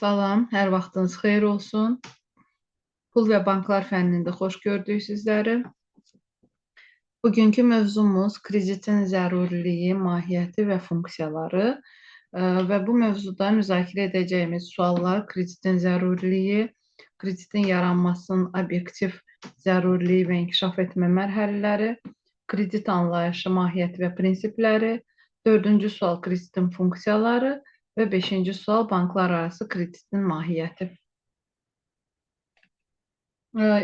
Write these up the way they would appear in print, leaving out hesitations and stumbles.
Salam, hər vaxtınız xeyir olsun. Pul və banklar fənnində xoş gördük sizləri. Bugünkü mövzumuz kreditin zəruriliyi, mahiyyəti və funksiyaları və bu mövzuda müzakirə edəcəyimiz suallar kreditin zəruriliyi, kreditin yaranmasının obyektiv zəruriliyi və inkişaf etmə mərhələləri, kredit anlayışı, mahiyyəti və prinsipləri, dördüncü sual kreditin funksiyaları və beşinci sual banklar arası kreditin mahiyyəti.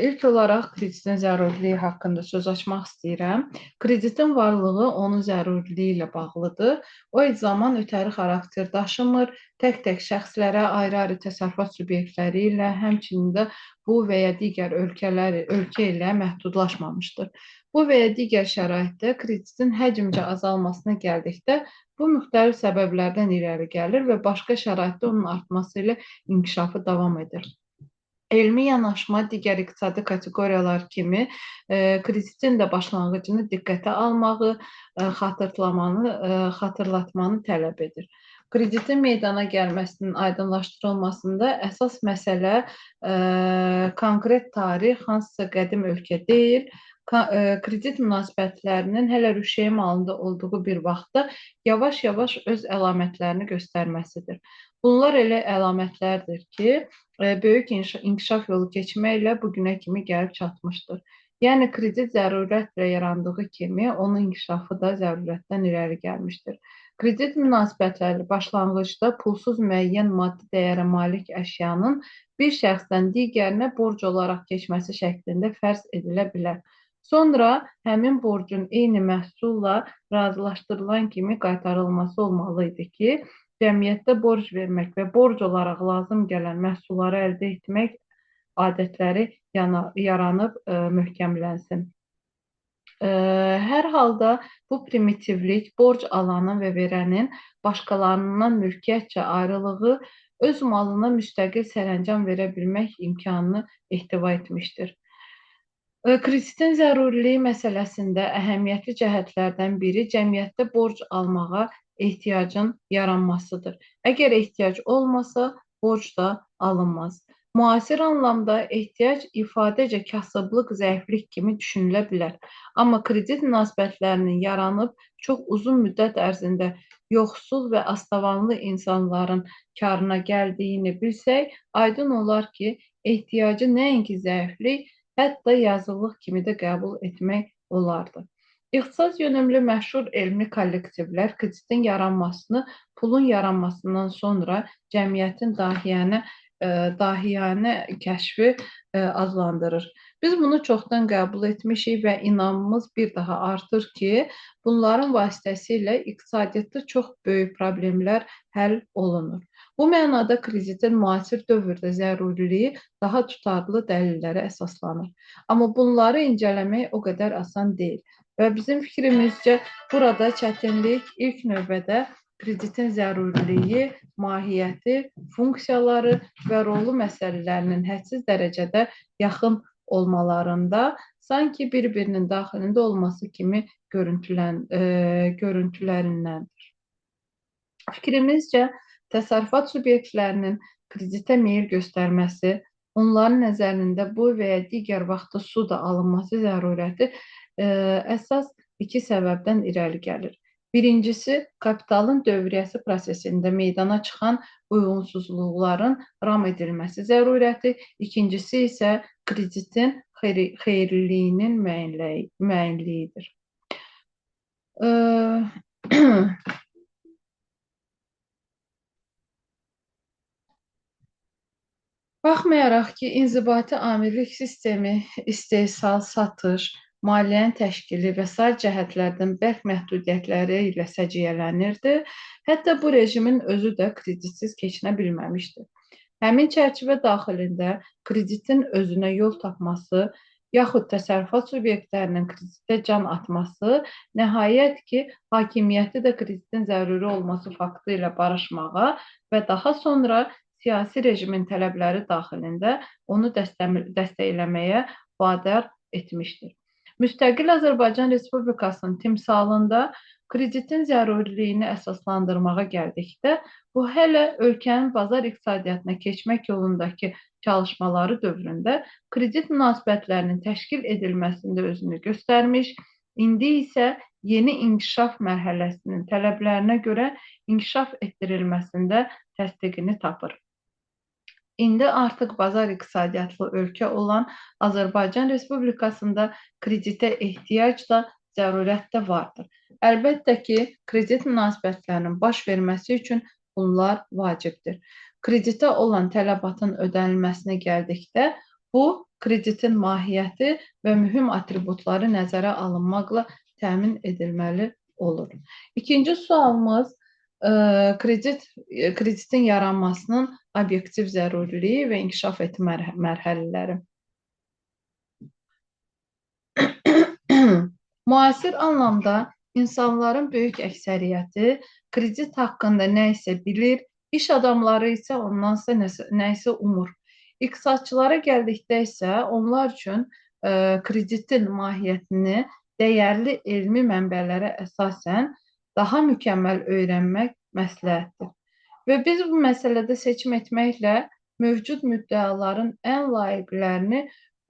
İlk olaraq kreditin zəruriliyi haqqında söz açmaq istəyirəm. Kreditin varlığı onun zəruriliyi ilə bağlıdır. O heç zaman ötəri xarakter daşımır, tək-tək şəxslərə, ayrı-ayrı təsərrüfat subyektləri ilə, həmçinin də bu və ya digər ölkə ilə məhdudlaşmamışdır. Bu və ya digər şəraitdə kreditin həcmcə azalmasına gəldikdə bu müxtəlif səbəblərdən irəli gəlir və başqa şəraitdə onun artması ilə inkişafı davam edir. Elmi yanaşma digər iqtisadi kateqoriyalar kimi kreditin də başlanğıcını diqqətə almağı, xatırlatmanı tələb edir. Kreditin meydana gəlməsinin aydınlaşdırılmasında əsas məsələ konkret tarix, hansısa qədim ölkə deyil, kredit münasibətlərinin hələ rüşeym halında olduğu bir vaxtda yavaş-yavaş öz əlamətlərini göstərməsidir. Bunlar elə əlamətlərdir ki, böyük inkişaf yolu keçməklə bu günə kimi gəlib çatmışdır. Yəni, kredit zərurətlə yarandığı kimi, onun inkişafı da zərurətdən irəli gəlmişdir. Kredit münasibətləri başlanğıcda pulsuz müəyyən maddi dəyərə malik əşyanın bir şəxsdən digərinə borc olaraq keçməsi şəklində fərz edilə bilər. Sonra həmin borcun eyni məhsulla razılaşdırılan kimi qaytarılması olmalı idi ki, cəmiyyətdə borc vermək və borc olaraq lazım gələn məhsulları əldə etmək adətləri yaranıb möhkəmlənsin. Hər halda bu primitivlik borc alanın və verənin başqalarından mülkiyyətcə ayrılığı öz malına müstəqil sərəncam verə bilmək imkanını ehtiva etmişdir. Kreditin zəruriliyi məsələsində əhəmiyyətli cəhətlərdən biri cəmiyyətdə borc almağa ehtiyacın yaranmasıdır. Əgər ehtiyac olmasa, borc da alınmaz. Müasir anlamda ehtiyac ifadəcə kasıblıq, zəiflik kimi düşünülə bilər. Amma kredit münasibətlərinin yaranıb çox uzun müddət ərzində yoxsul və astavanlı insanların karına gəldiyini bilsək, aydın olar ki, ehtiyacı nəinki zəiflik, hətta yazılıq kimi də qəbul etmək olardı. İxtisas yönümlü məşhur elmi kollektivlər kreditin yaranmasını pulun yaranmasından sonra cəmiyyətin dahiyanə kəşfi adlandırır. Biz bunu çoxdan qəbul etmişik və inamımız bir daha artır ki, bunların vasitəsilə iqtisadiyyatda çox böyük problemlər həll olunur. Bu mənada kreditin müasir dövrdə zəruriliyi daha tutarlı dəlillərə əsaslanır. Amma bunları incələmək o qədər asan deyil və bizim fikrimizcə burada çətinlik ilk növbədə kreditin zəruriliyi, mahiyyəti, funksiyaları və rolu məsələlərinin hədsiz dərəcədə yaxın olmalarında sanki bir-birinin daxilində olması kimi görüntülərindəndir. Fikrimizcə, təsərrüfat subyektlərinin kreditə meyil göstərməsi, onların nəzərində bu və ya digər vaxtda suda alınması zərurəti əsas iki səbəbdən irəli gəlir. Birincisi, kapitalın dövriyyəsi prosesində meydana çıxan uyğunsuzluqların ram edilməsi zərurəti, ikincisi isə kreditin xeyirliliyinin müəyyənliyidir. Baxmayaraq ki, inzibati amirlik sistemi istehsal, satış, maliyyənin təşkili və sair cəhətlərdən bərk məhdudiyyətləri ilə səciyyələnirdi, hətta bu rejimin özü də kreditsiz keçinə bilməmişdi. Həmin çərçivə daxilində kreditin özünə yol tapması, yaxud təsərrüfat subyektlərinin kreditə can atması, nəhayət ki, hakimiyyəti də kreditin zəruri olması faktı ilə barışmağa və daha sonra siyasi rejimin tələbləri daxilində onu dəstəkləməyə vadar etmişdir. Müstəqil Azərbaycan Respublikasının timsalında kreditin zəruriliyini əsaslandırmağa gəldikdə, bu hələ ölkənin bazar iqtisadiyyatına keçmək yolundakı çalışmaları dövründə kredit münasibətlərinin təşkil edilməsində özünü göstərmiş, indi isə yeni inkişaf mərhələsinin tələblərinə görə inkişaf etdirilməsində təsdiqini tapır. İndi artıq bazar iqtisadiyyatlı ölkə olan Azərbaycan Respublikasında kreditə ehtiyac da, zərurət də vardır. Əlbəttə ki, kredit münasibətlərinin baş verməsi üçün bunlar vacibdir. Kreditə olan tələbatın ödənilməsinə gəldikdə, bu, kreditin mahiyyəti və mühüm atributları nəzərə alınmaqla təmin edilməli olur. İkinci sualımız, kreditin yaranmasının obyektiv zəruriliyi və inkişaf etmə mərhələləri. Müasir anlamda insanların böyük əksəriyyəti kredit haqqında nə isə bilir, iş adamları isə ondansa nə isə umur. İqtisadçılara gəldikdə isə onlar üçün kreditin mahiyyətini dəyərli elmi mənbələrə əsasən daha mükəmməl öyrənmək məsləhətdir. Və biz bu məsələdə seçim etməklə mövcud müddəaların ən layiqlərini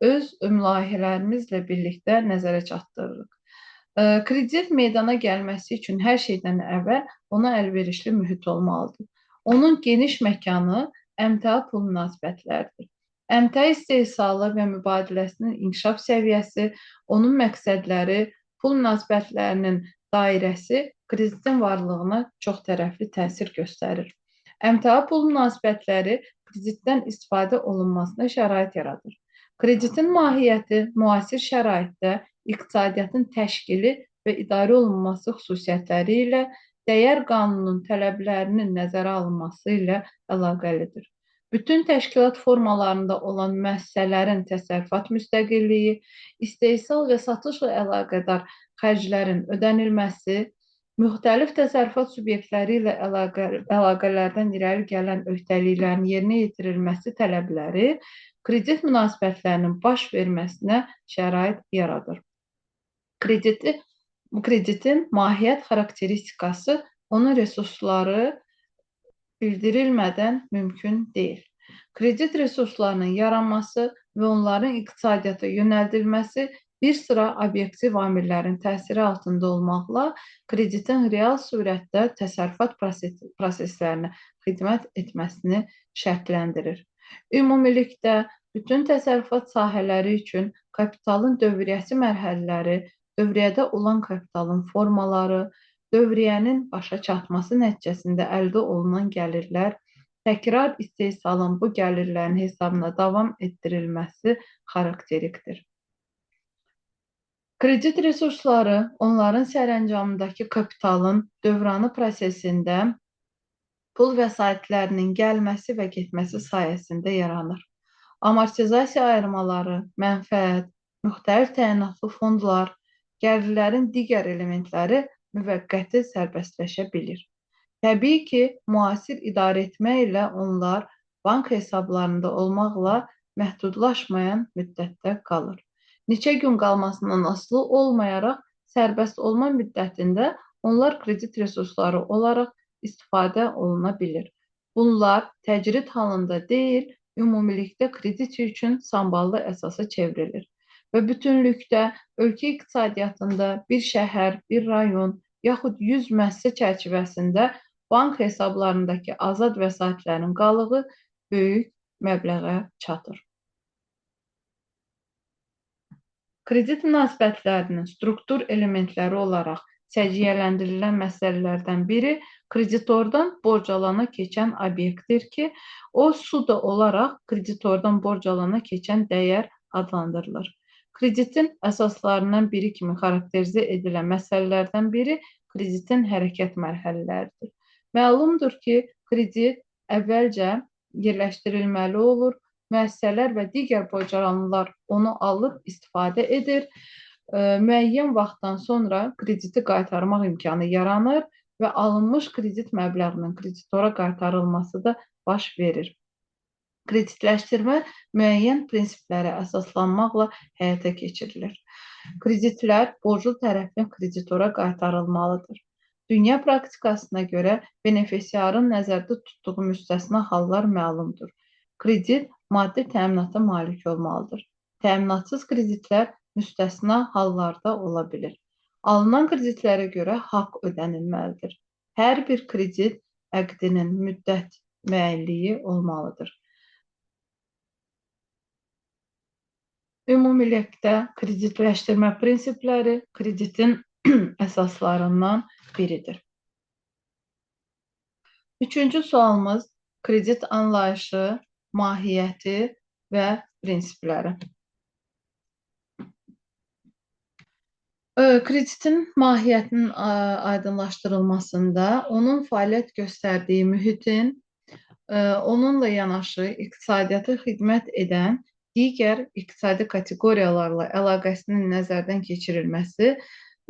öz mülahizələrimizlə birlikdə nəzərə çatdırırıq. Kredit meydana gəlməsi üçün hər şeydən əvvəl ona əlverişli mühit olmalıdır. Onun geniş məkanı əmtəə pul münasibətləridir. Əmtəə istehsalı və mübadiləsinin inkişaf səviyyəsi, onun məqsədləri, pul münasibətlərinin dairəsi kreditin varlığına çox tərəfli təsir göstərir. Əmtəə pul münasibətləri kreditdən istifadə olunmasına şərait yaradır. Kreditin mahiyyəti müasir şəraitdə iqtisadiyyatın təşkili və idarə olunması xüsusiyyətləri ilə dəyər qanununun tələblərinin nəzərə alınması ilə əlaqəlidir. Bütün təşkilat formalarında olan müəssisələrin təsərrüfat müstəqilliyi, istehsal və satışla əlaqədar xərclərin ödənilməsi, müxtəlif təsərrüfat subyektləri ilə əlaqələrdən irəli gələn öhdəliklərin yerinə yetirilməsi tələbləri kredit münasibətlərinin baş verməsinə şərait yaradır. Kreditin mahiyyət xarakteristikası onun resursları bildirilmədən mümkün deyil. Kredit resurslarının yaranması və onların iqtisadiyyata yönəldilməsi bir sıra obyektiv amillərin təsiri altında olmaqla kreditin real surətdə təsərrüfat proseslərinə xidmət etməsini şərtləndirir. Ümumilikdə, bütün təsərrüfat sahələri üçün kapitalın dövriyyəsi mərhələləri, dövriyyədə olan kapitalın formaları, dövriyyənin başa çatması nəticəsində əldə olunan gəlirlər, təkrar istehsalın bu gəlirlərin hesabına davam etdirilməsi xarakterikdir. Kredit resursları onların sərəncamındakı kapitalın dövranı prosesində pul vəsaitlərinin gəlməsi və getməsi sayəsində yaranır. Amortizasiya ayırmaları, mənfəət, müxtəlif təyinatlı fondlar, gəlirlərin digər elementləri müvəqqəti sərbəstləşə bilir. Təbii ki, müasir idarə etmə ilə onlar bank hesablarında olmaqla məhdudlaşmayan müddətdə qalır. Neçə gün qalmasından asılı olmayaraq sərbəst olma müddətində onlar kredit resursları olaraq istifadə oluna bilir. Bunlar təcrid halında deyil, ümumilikdə kredit üçün samballı əsasa çevrilir. Və bütünlükdə ölkə iqtisadiyyatında bir şəhər, bir rayon yaxud 100 müəssisə çərçivəsində bank hesablarındakı azad vəsaitlərin qalığı böyük məbləğə çatır. Kredit münasibətlərinin struktur elementləri olaraq səciyyələndirilən məsələlərdən biri kreditordan borc alana keçən obyektdir ki, o suda olaraq kreditordan borc alana keçən dəyər adlandırılır. Kreditin əsaslarından biri kimi xarakterizə edilən məsələlərdən biri kreditin hərəkət mərhələləridir. Məlumdur ki, kredit əvvəlcə yerləşdirilməli olur, müəssisələr və digər borcalanlar onu alıb istifadə edir. Müəyyən vaxtdan sonra krediti qaytarmaq imkanı yaranır və alınmış kredit məbləğinin kreditora qaytarılması da baş verir. Kreditləşdirmə müəyyən prinsiplərə əsaslanmaqla həyata keçirilir. Kreditlər borclu tərəfin kreditora qaytarılmalıdır. Dünya praktikasına görə benefisiarın nəzərdə tutduğu müstəsna hallar məlumdur. Kredit maddi təminata malik olmalıdır. Təminatsız kreditlər müstəsna hallarda ola bilir. Alınan kreditlərə görə haqq ödənilməlidir. Hər bir kredit əqdinin müddət müəyyənliyi olmalıdır. Ümumilikdə kreditləşdirmə prinsipləri kreditin əsaslarından biridir. Üçüncü sualımız kredit anlayışı, mahiyyəti və prinsipləri. Kreditin mahiyyətinin aydınlaşdırılmasında onun fəaliyyət göstərdiyi mühitin, onunla yanaşı iqtisadiyyata xidmət edən digər iqtisadi kateqoriyalarla əlaqəsinin nəzərdən keçirilməsi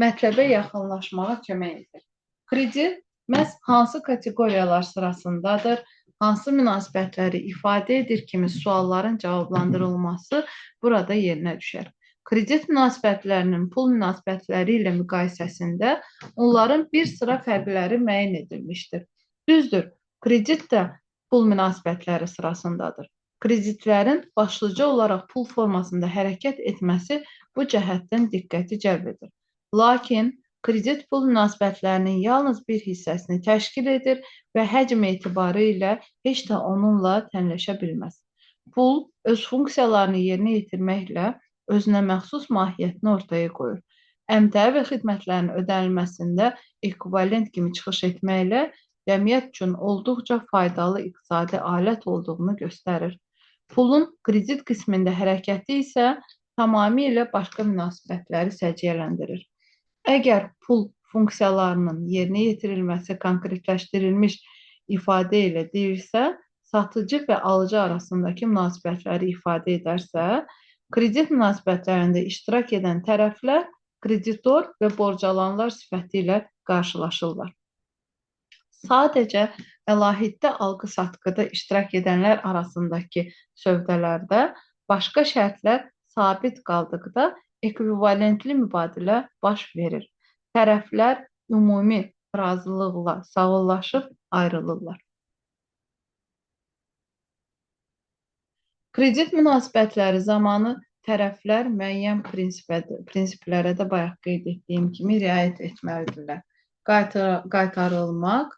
mətləbə yaxınlaşmağa kömək edir. Kredit məhz hansı kateqoriyalar sırasındadır, hansı münasibətləri ifadə edir kimi sualların cavablandırılması burada yerinə düşər. Kredit münasibətlərinin pul münasibətləri ilə müqayisəsində onların bir sıra fərqləri müəyyən edilmişdir. Düzdür, kredit də pul münasibətləri sırasındadır. Kreditlərin başlıca olaraq pul formasında hərəkət etməsi bu cəhətdən diqqəti cəlb edir. Lakin kredit pul münasibətlərinin yalnız bir hissəsini təşkil edir və həcm etibarı ilə heç də onunla tənləşə bilməz. Pul öz funksiyalarını yerinə yetirməklə özünə məxsus mahiyyətini ortaya qoyur. Əmtəə və xidmətlərin ödənilməsində ekvivalent kimi çıxış etməklə cəmiyyət üçün olduqca faydalı iqtisadi alət olduğunu göstərir. Pulun kredit qismində hərəkəti isə tamamilə başqa münasibətləri səciyyələndirir. Əgər pul funksiyalarının yerinə yetirilməsi konkretləşdirilmiş ifadə ilə deyilsə, satıcı və alıcı arasındakı münasibətləri ifadə edərsə, kredit münasibətlərində iştirak edən tərəflər kreditor və borcalanlar sifəti ilə qarşılaşırlar. Sadəcə əlahiddə alqı-satqıda iştirak edənlər arasındakı sövdələrdə başqa şərtlər sabit qaldıqda ekvivalentli mübadilə baş verir. Tərəflər ümumi razılıqla sağollaşıb ayrılırlar. Kredit münasibətləri zamanı tərəflər müəyyən prinsiplərə də bayaq qeyd etdiyim kimi riayət etməlidirlər. Qaytarılmaq,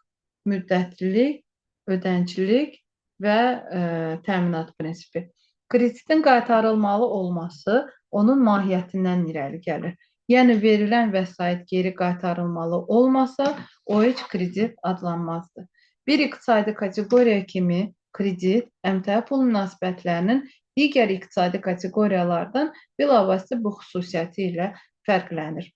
müddətlilik, ödənçilik və təminat prinsipi. Kreditin qaytarılmalı olması onun mahiyyətindən irəli gəlir. Yəni verilən vəsait geri qaytarılmalı olmasa, o heç kredit adlanmazdı. Bir iqtisadi kateqoriya kimi kredit, əmtəə pul münasibətlərinin digər iqtisadi kateqoriyalardan bilavasitə bu xüsusiyyəti ilə fərqlənir.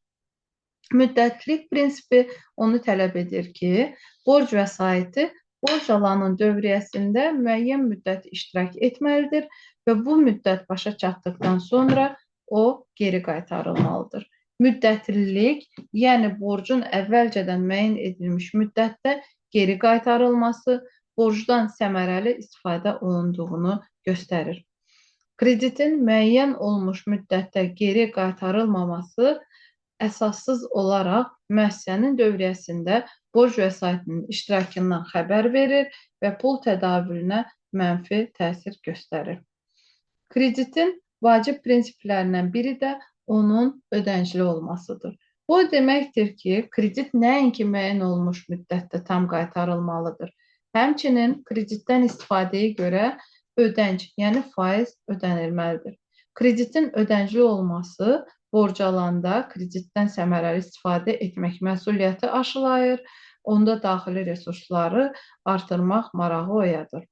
Müddətlik prinsipi onu tələb edir ki, borc vəsaiti borc alanın dövriyyəsində müəyyən müddət iştirak etməlidir və bu müddət başa çatdıqdan sonra o geri qaytarılmalıdır. Müddətlilik, yəni borcun əvvəlcədən müəyyən edilmiş müddətdə geri qaytarılması, borcdan səmərəli istifadə olunduğunu göstərir. Kreditin müəyyən olmuş müddətdə geri qaytarılmaması əsassız olaraq müəssisənin dövriyyəsində borc vəsaitinin iştirakından xəbər verir və pul tədavülünə mənfi təsir göstərir. Kreditin vacib prinsiplərindən biri də onun ödəncli olmasıdır. Bu o deməkdir ki, kredit nəinki müəyyən olmuş müddətdə tam qaytarılmalıdır. Həmçinin kreditdən istifadəyə görə ödənc, yəni faiz ödənilməlidir. Kreditin ödəncli olması borcalanda kreditdən səmərəli istifadə etmək məsuliyyəti aşılayır, onda daxili resursları artırmaq marağı oyadır.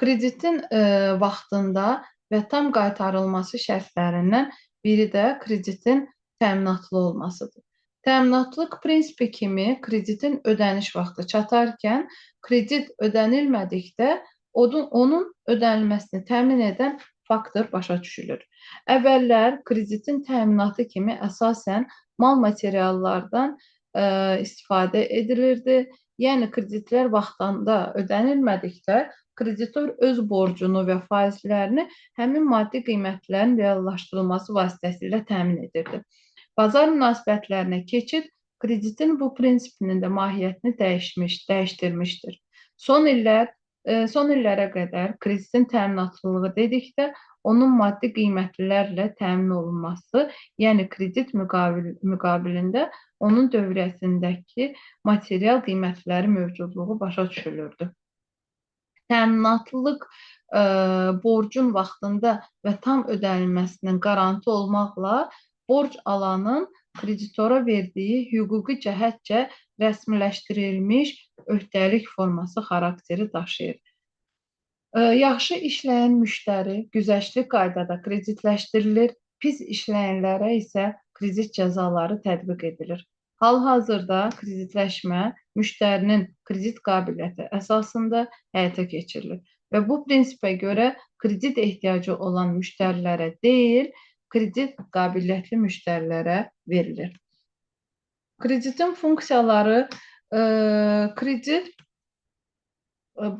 Kreditin vaxtında və tam qaytarılması şərtlərindən biri də kreditin təminatlı olmasıdır. Təminatlıq prinsipi kimi kreditin ödəniş vaxtı çatarkən kredit ödənilmədikdə onun ödənilməsini təmin edən faktor başa düşülür. Əvvəllər kreditin təminatı kimi əsasən mal materiallardan istifadə edilirdi. Yəni kreditlər vaxtında ödənilmədikdə kreditor öz borcunu və faizlərini həmin maddi qiymətlərin reallaşdırılması vasitəsilə təmin edirdi. Bazar münasibətlərinə keçid kreditin bu prinsipinin də mahiyyətini dəyişdirmişdir. Son illərə qədər kreditin təminatlılığı dedikdə onun maddi qiymətlilərlə təmin olunması, yəni kredit müqabilində onun dövriyyəsindəki material qiymətləri mövcudluğu başa düşülürdü. Təminatlılıq borcun vaxtında və tam ödənilməsinin qaranti olmaqla borc alanın kreditora verdiyi hüquqi cəhətcə rəsmiləşdirilmiş öhdəlik forması xarakteri daşıyır. Yaxşı işləyən müştəri güzəştli qaydada kreditləşdirilir, pis işləyənlərə isə kredit cəzaları tətbiq edilir. Hal-hazırda kreditləşmə müştərinin kredit qabiliyyəti əsasında həyata keçirilir və bu prinsipə görə kredit ehtiyacı olan müştərilərə deyil, kredit qabiliyyətli müştərilərə verilir. Kreditin funksiyaları, kredit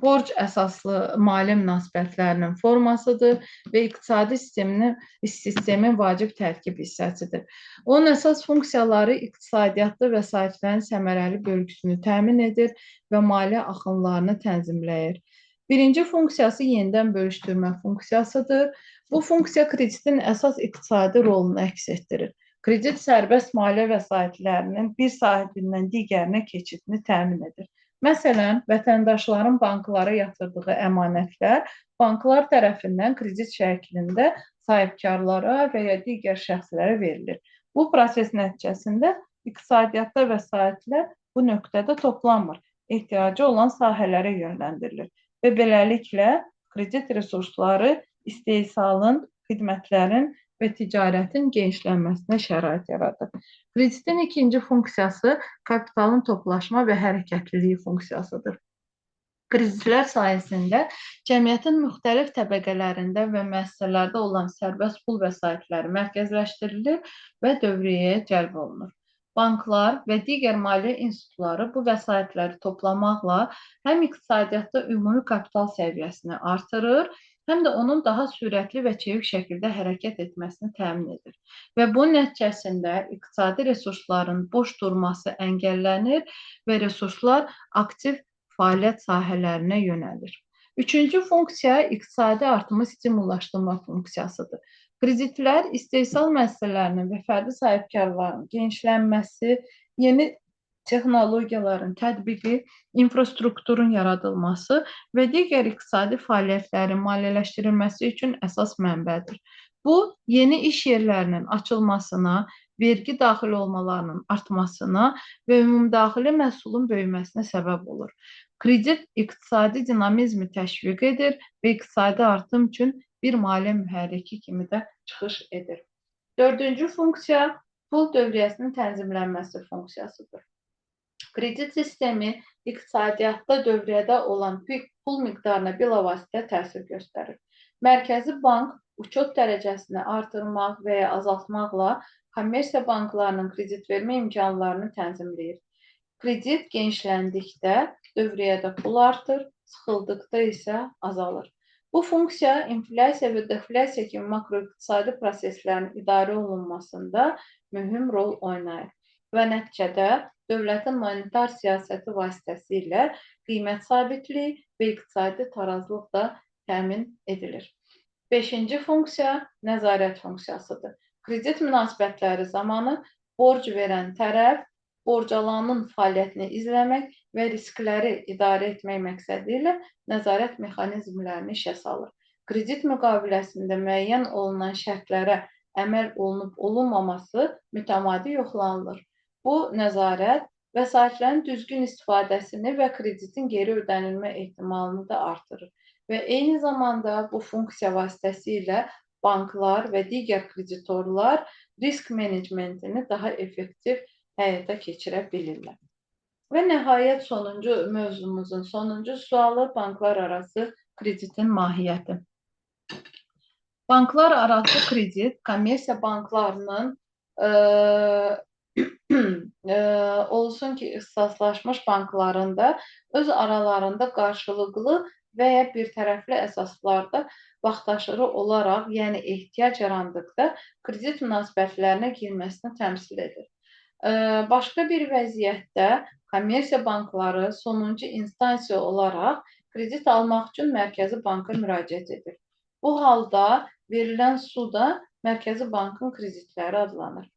borc əsaslı maliyyə münasibətlərinin formasıdır və iqtisadi sistemin vacib tərkib hissəsidir. Onun əsas funksiyaları iqtisadiyyatda vəsaitlərin səmərəli bölgüsünü təmin edir və maliyyə axınlarını tənzimləyir. Birinci funksiyası yenidən bölüşdürmə funksiyasıdır. Bu funksiya kreditin əsas iqtisadi rolunu əks etdirir. Kredit sərbəst maliyyə vəsaitlərinin bir sahibindən digərinə keçidini təmin edir. Məsələn, vətəndaşların banklara yatırdığı əmanətlər banklar tərəfindən kredit şəklində sahibkarlara və ya digər şəxslərə verilir. Bu proses nəticəsində iqtisadiyyatda vəsaitlər bu nöqtədə toplanmır, ehtiyacı olan sahələrə yönləndirilir və beləliklə kredit resursları istehsalın, xidmətlərin və ticarətin genişlənməsinə şərait yaradır. Kreditin ikinci funksiyası kapitalın toplaşma və hərəkətliliyi funksiyasıdır. Kreditlər sayəsində cəmiyyətin müxtəlif təbəqələrində və müəssisələrdə olan sərbəst pul vəsaitləri mərkəzləşdirilir və dövriyyəyə cəlb olunur. Banklar və digər maliyyə institutları bu vəsaitləri toplamaqla həm iqtisadiyyatda ümumi kapital səviyyəsini artırır, həm də onun daha sürətli və çevik şəkildə hərəkət etməsini təmin edir. Və bunun nəticəsində iqtisadi resursların boş durması əngəllənir və resurslar aktiv fəaliyyət sahələrinə yönəlir. Üçüncü funksiya iqtisadi artımı stimullaşdırma funksiyasıdır. Kreditlər istehsal müəssisələrinin və fərdi sahibkarların genişlənməsi, yeni texnologiyaların tətbiqi, infrastrukturun yaradılması və digər iqtisadi fəaliyyətlərin maliyyələşdirilməsi üçün əsas mənbədir. Bu, yeni iş yerlərinin açılmasına, vergi daxil olmalarının artmasına və ümumdaxili məhsulun böyüməsinə səbəb olur. Kredit iqtisadi dinamizmi təşviq edir və iqtisadi artım üçün bir maliyyə mühərriki kimi də çıxış edir. Dördüncü funksiya pul dövriyyəsinin tənzimlənməsi funksiyasıdır. Kredit sistemi iqtisadiyyatda dövriyyədə olan pul miqdarına bilavasitə təsir göstərir. Mərkəzi bank uçot dərəcəsini artırmaq və ya azaltmaqla kommersiya banklarının kredit vermə imkanlarını tənzimləyir. Kredit genişləndikdə dövriyyədə pul artır, sıxıldıqda isə azalır. Bu funksiya inflyasiya və deflyasiya kimi makroiqtisadi proseslərin idarə olunmasında mühüm rol oynayır və nəticədə dövlətin monetar siyasəti vasitəsilə qiymət sabitliyi və iqtisadi tarazlıq da təmin edilir. Beşinci funksiya nəzarət funksiyasıdır. Kredit münasibətləri zamanı borc verən tərəf borcalanın fəaliyyətini izləmək və riskləri idarə etmək məqsədi ilə nəzarət mexanizmlərini işə salır. Kredit müqaviləsində müəyyən olunan şərtlərə əməl olunub olunmaması mütəmadi yoxlanılır. Bu nəzarət vəsaitlərin düzgün istifadəsini və kreditin geri ödənilmə ehtimalını da artırır. Və eyni zamanda bu funksiya vasitəsilə banklar və digər kreditorlar risk menecmentini daha effektiv həyata keçirə bilirlər. Və nəhayət sonuncu mövzumuzun sonuncu sualı banklar arası kreditin mahiyyəti. Banklar arası kredit kommersiya banklarının Olsun ki, ixtisaslaşmış bankların da öz aralarında qarşılıqlı və ya birtərəfli əsaslarda vaxtaşırı olaraq, yəni ehtiyac yarandıqda kredit münasibətlərinə girməsini təmsil edir. Başqa bir vəziyyətdə kommersiya bankları sonuncu instansiya olaraq kredit almaq üçün Mərkəzi Banka müraciət edir. Bu halda verilən su da Mərkəzi Bankın kreditləri adlanır.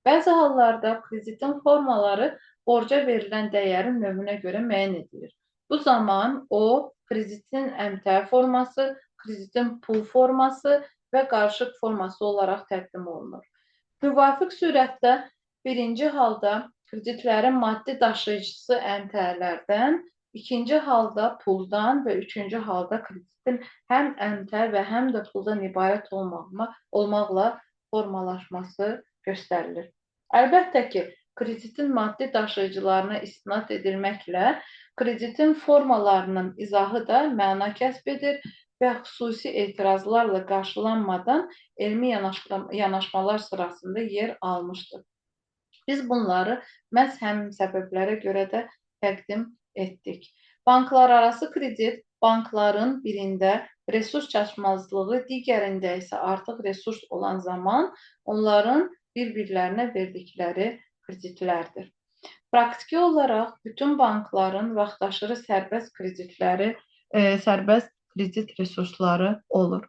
Bəzi hallarda kreditin formaları borca verilən dəyərin növünə görə müəyyən edilir. Bu zaman o, kreditin əmtəə forması, kreditin pul forması və qarışıq forması olaraq təqdim olunur. Müvafiq sürətdə birinci halda kreditlərin maddi daşıyıcısı əmtəələrdən, ikinci halda puldan və üçüncü halda kreditin həm əmtəə və həm də puldan ibarət olmaqla formalaşması göstərilir. Əlbəttə ki, kreditin maddi daşıyıcılarına istinad edilməklə kreditin formalarının izahı da məna kəsb edir və xüsusi etirazlarla qarşılanmadan elmi yanaşmalar sırasında yer almışdır. Biz bunları məhz həmin səbəblərə görə də təqdim etdik. Banklararası kredit bankların birində resurs çatışmazlığı, digərində isə artıq resurs olan zaman onların bir-birlərinə verdikləri kreditlərdir. Praktiki olaraq bütün bankların vaxtaşırı sərbəst kreditləri, sərbəst kredit resursları olur.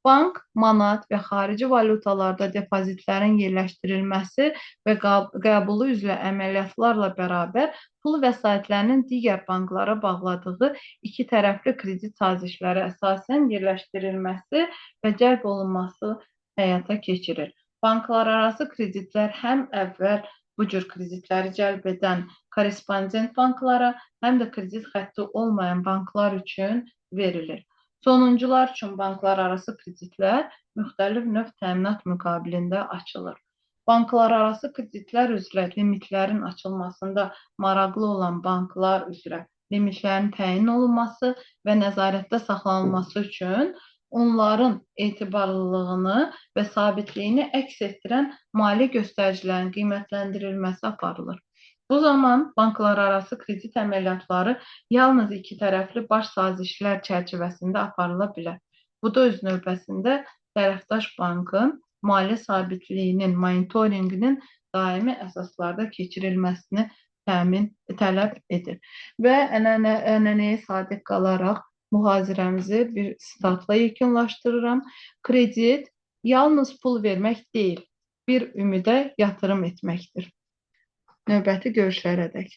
Bank, manat və xarici valyutalarda depozitlərin yerləşdirilməsi və qəbulu üzrə əməliyyatlarla bərabər pul vəsaitlərinin digər banklara bağladığı iki tərəfli kredit sazişləri əsasən yerləşdirilməsi və cəlb olunması həyata keçirir. Banklararası kreditlər həm əvvəl bu cür kreditləri cəlb edən korrespondent banklara, həm də kredit xətti olmayan banklar üçün verilir. Sonuncular üçün banklararası kreditlər müxtəlif növ təminat müqabilində açılır. Banklararası kreditlər üzrə limitlərin açılmasında maraqlı olan banklar üzrə limitlərin təyin olunması və nəzarətdə saxlanılması üçün onların etibarlılığını və sabitliyini əks etdirən maliyyə göstəricilərinin qiymətləndirilməsi aparılır. Bu zaman banklararası kredit əməliyyatları yalnız iki tərəfli baş sazişlər çərçivəsində aparıla bilər. Bu da öz növbəsində tərəfdaş bankın maliyyə sabitliyinin monitorinqinin daimi əsaslarda keçirilməsini tələb edir. Və ənənəyə sadiq qalaraq mühazirəmizi bir sitatla yekunlaşdırıram. Kredit yalnız pul vermək deyil, bir ümidə yatırım etməkdir. Növbəti görüşlərədək.